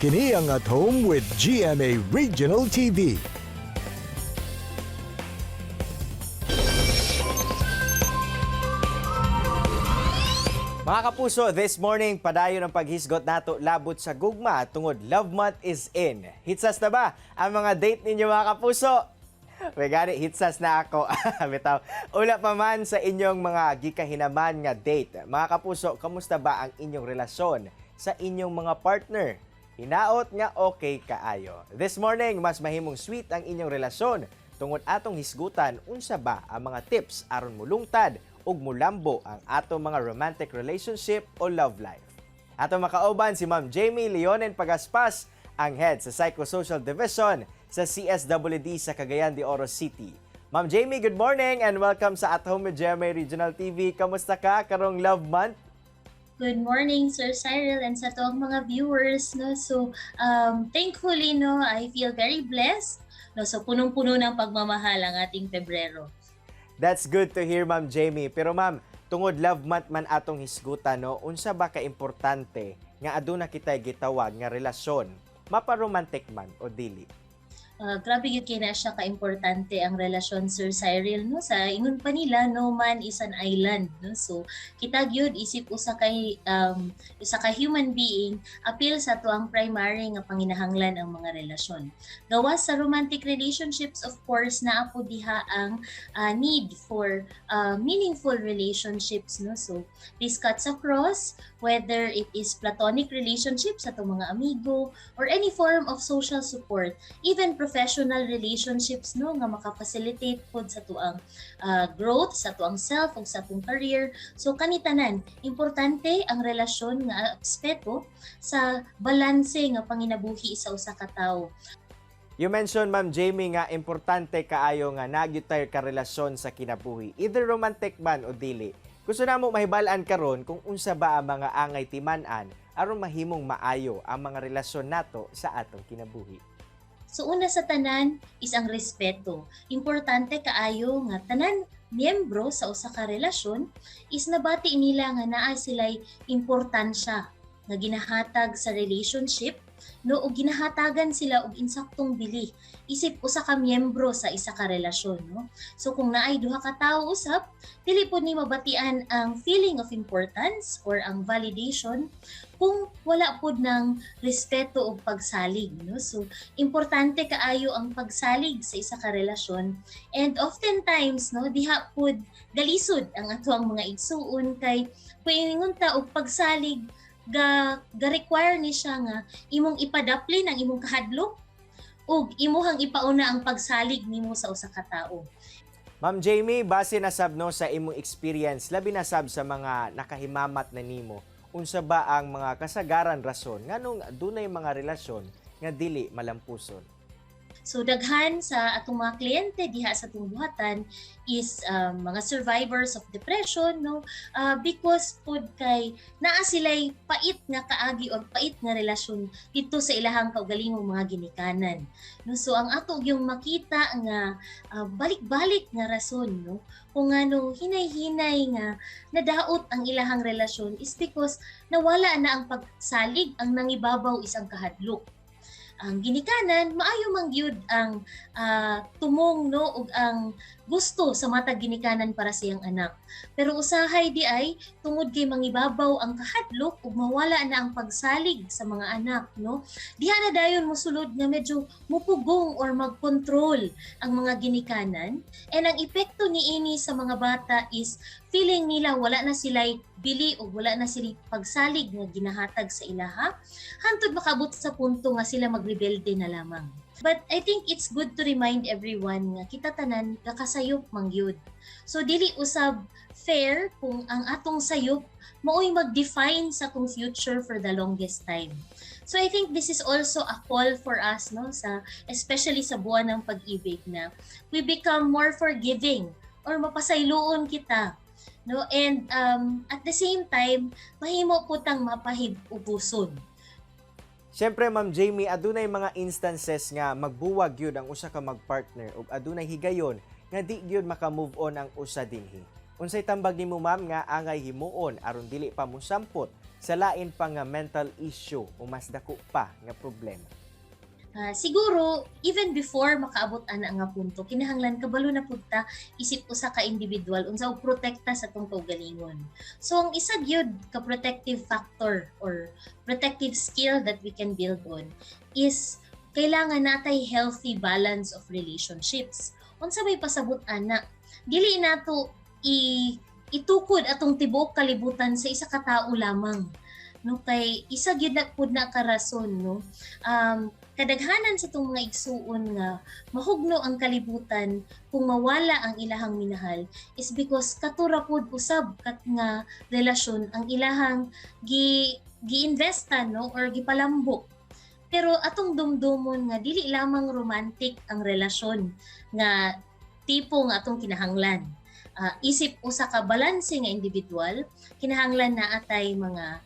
Kini ang At Home with GMA Regional TV. Mga kapuso, this morning, padayon ang paghisgot nato labot sa gugma tungod Love Month is in. Hitsas na ba ang mga date ninyo, mga kapuso? May gani, hitsas na ako. Bitaw. Ula pa man sa inyong mga gikahinaman nga date. Mga kapuso, kamusta ba ang inyong relasyon sa inyong mga partner? Hinaot nga okay kaayo. This morning, mas mahimong sweet ang inyong relasyon tungod atong hisgutan unsa ba ang mga tips aron mulungtad ug mulambo ang atong mga romantic relationship o love life. Ato makauban si Ma'am Jamie Leonen Pagaspas, ang head sa Psychosocial Division sa CSWD sa Cagayan de Oro City. Ma'am Jamie, good morning and welcome sa At Home with GMA Regional TV. Kamusta ka karong Love Month? Good morning, Sir Cyril, and sa toong mga viewers. No? So, thankfully, no, I feel very blessed. No? So, punong-puno ng pagmamahal ang ating Pebrero. That's good to hear, Ma'am Jamie. Pero ma'am, tungod Love Month man atong hisgutan, no, unsa ba ka importante nga aduna kitay gitawag nga relasyon, maparomantic man o dili? Grabe gyud kay na siya kaimportante ang relasyon, Sir Cyril, no? Sa ingon pa nila, no man is an island, no? So kita gyud isip usa ka human being, apil sa atuang primary nga panginahanglan ang mga relasyon. Gawas sa romantic relationships, of course, naa po diha ang need for meaningful relationships, no? So this cuts across whether it is platonic relationships sa atong mga amigo or any form of social support, even professional relationships, no, nga maka-facilitate pod sa tuang growth sa tuang self ug sa atong career. So kani tanan, importante ang relasyon nga aspeto sa balanse nga panginabuhi sa usa ka tawo. You mentioned, Ma'am Jamie, nga importante kaayo nga naa gyud tay karelasyon sa kinabuhi, either romantic man o dili. Gusto namo mahibal-an karon kung unsa ba ang mga angay timan-an aron mahimong maayo ang mga relasyon nato sa atong kinabuhi. So una sa tanan is ang respeto. Importante kaayo nga tanan miyembro sa usa ka relasyon is nabati nila nga naa sila'y importansya nga ginahatag sa relationship, no, ug ginahatagan sila og insaktong bili isip usa ka miyembro sa isa ka relasyon, no? So kung naay duha ka tawo usab, dili pud ni mabatian ang feeling of importance or ang validation kung wala pud ng respeto ug pagsalig, no? So importante kaayo ang pagsalig sa isa ka relasyon, and oftentimes, no, diha pud galisod ang atoang mga igsuon kay kung ingon ta og pagsalig, ga require ni siya nga imong ipadaplin ang imong kahadlok ug imuhang ipauna ang pagsalig nimo sa usa ka tawo. Ma'am Jamie, base na sab, no, sa imong experience, labi na sab sa mga nakahimamat na nimo, unsa ba ang mga kasagaran rason nganong dunay mga relasyon nga dili malampuson? So daghan sa atong mga kliyente diha sa atong buhatan is mga survivors of depression, no, because pod kay naa sila'y pait nga kaagi or pait nga relasyon dito sa ilahang kaugalingong mga ginikanan, no? So ang ato yung makita nga balik-balik nga rason, no, kung ngano hinay-hinay nga nadaot ang ilahang relasyon is because nawala na ang pagsalig, ang nangibabaw is ang kahadlok. Ang ginikanan, maayo man gyud ang tumong, no, ug ang gusto sa matag ginikanan para sa iyang anak, pero usahay di ay tungod kay mangibabaw ang kahadlok ug mawala na ang pagsalig sa mga anak, no, diha na dayon mosulod nga medyo mupugong or magkontrol ang mga ginikanan, and ang epekto niini sa mga bata is feeling nila wala na sila'y bili o wala na sila pagsalig nga ginahatag sa ilaha, hantod makabot sa punto nga sila magrebelde na lamang. But I think it's good to remind everyone nga kita tanan kakasayop man gyud. So dili usab fair kung ang atong sayop maoy mag-define sa atong future for the longest time. So I think this is also a call for us, no, sa especially sa buwan ng pag-ibig, na we become more forgiving or mapasayloon kita, no, and at the same time mahimo po tang mapahib-ubuson. Siyempre, Ma'am Jamie, adunay mga instances nga magbuwag gyud ang usa ka magpartner ug adunay higayon nga di gyud maka-move on ang usa dinhi. Unsay tambag nimo, ma'am, nga angay himuon aron dili pa mosampot sa lain pa nga mental issue o mas dako pa nga problema? Siguro even before makaabot ana nga punto, kinahanglan kabalo na pud ta isip usa ka individual unsa og protekta sa atong kaugalingon. So ang isa gyud ka protective factor or protective skill that we can build on is kailangan natay healthy balance of relationships. Unsa may pasabot ana? Dili nato itukod atong tibuok kalibutan sa isa ka tawo lamang, no, kay isa gyud na pud na ka rason, no, kadaghanan sa itong mga igsuon nga mahugno ang kalibutan kung mawala ang ilahang minahal is because kato ra pod usab kat nga relasyon ang ilahang gi-investan, no, or gipalambok. Pero atong dumdumon nga dili lamang romantic ang relasyon nga tipo nga atong kinahanglan. Isip usa ka balanse nga individual, kinahanglan na atay mga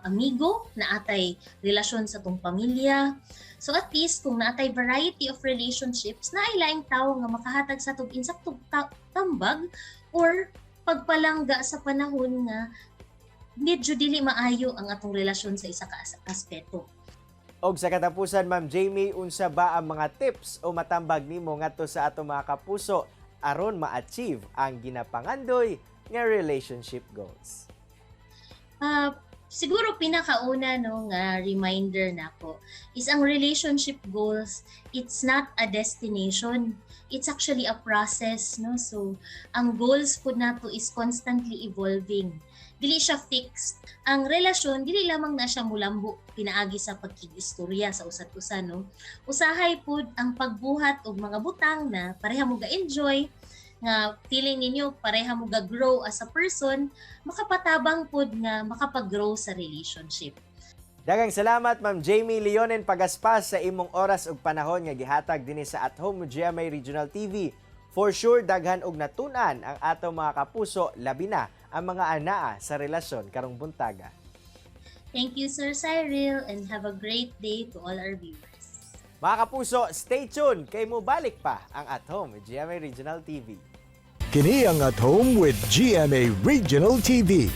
amigo, na atay relasyon sa atong pamilya. So at least kung naatay variety of relationships, naay laing tawo nga makahatag sa atong insaktong tambag or pagpalangga sa panahon nga medyo dili maayo ang atong relasyon sa isa ka aspeto. Og sa katapusan, Ma'am Jamie, unsa ba ang mga tips o matambag nimo ngadto sa atong mga kapuso aron ma-achieve ang ginapangandoy nga relationship goals? Siguro pinakauna, no, nga reminder nako is ang relationship goals, it's not a destination, it's actually a process, no? So ang goals pud nato is constantly evolving, dili siya fixed. Ang relasyon, dili lamang na siya mulambo pinaagi sa pagkig-istorya sa usad usa, no? Usahay pud ang pagbuhat og mga butang na pareha mo ga-enjoy, nga feeling ninyo pareha mo ga-grow as a person, makapatabang pod nga makapag-grow sa relationship. Daghang salamat, Ma'am Jamie Leonen Pagaspas, sa imong oras ug panahon nga gihatag dinhi sa At Home with GMA Regional TV. For sure daghan og natun-an ang atong mga kapuso, labi na ang mga anaa sa relasyon karong buntaga. Thank you, Sir Cyril, and have a great day to all our viewers. Mga kapuso, stay tuned kay mobalik pa ang At Home with GMA Regional TV. Kini ang At Home with GMA Regional TV.